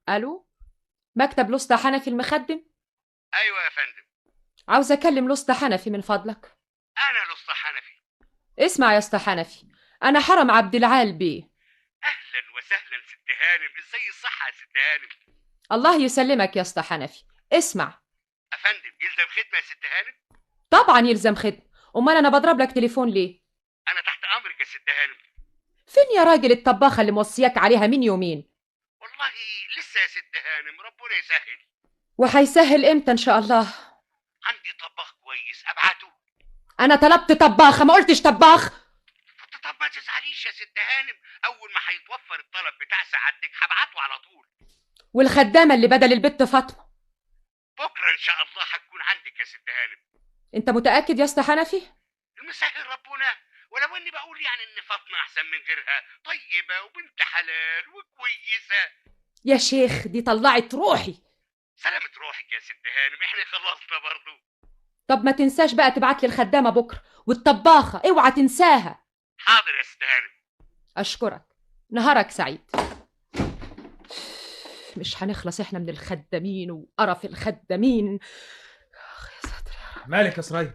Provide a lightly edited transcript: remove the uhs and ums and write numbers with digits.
الو، مكتب لسطى حنفي المخدم؟ ايوه يا فندم. عاوز اكلم لسطى حنفي من فضلك. انا لسطى حنفي. اسمع يا اسطى حنفي، انا حرم عبد العال بيه. اهلا وسهلا ست هانم، ازاي الصحة يا ست هانم؟ الله يسلمك يا اسطى حنفي. اسمع افندم، يلزم خدمة يا ست هانم؟ طبعا يلزم خدمة، امال انا بضرب لك تليفون ليه؟ انا تحت امرك يا ست هانم. فين يا راجل الطباخه اللي موصياك عليها من يومين؟ والله لسه يا ست هانم، ربنا يسهل. وهيسهل امتى ان شاء الله؟ عندي طباخ كويس ابعته. انا طلبت طباخه ما قلتش طباخ. طب ما تزعليش يا ست هانم، اول ما هيتوفر الطلب بتاع سعادتك هبعته على طول. والخدامه اللي بدل البت فاطمة؟ بكره ان شاء الله هتكون عندك يا ست هانم. انت متاكد يا اسطى حنفي؟ المسهل ربنا، ولو اني بقول يعني ان فاطمة احسن من غيرها، طيبة وبنت حلال وكويسة. يا شيخ دي طلعت روحي. سلامة روحك يا ست هانم، احنا خلصنا برضو. طب ما تنساش بقى تبعت لي الخدامة بكره، والطباخه اوعى تنساها. حاضر يا ست هانم. اشكرك، نهارك سعيد. مش هنخلص احنا من الخدامين وقرف الخدامين. اخ يا ساتر يا رب. مالك يا سرايا؟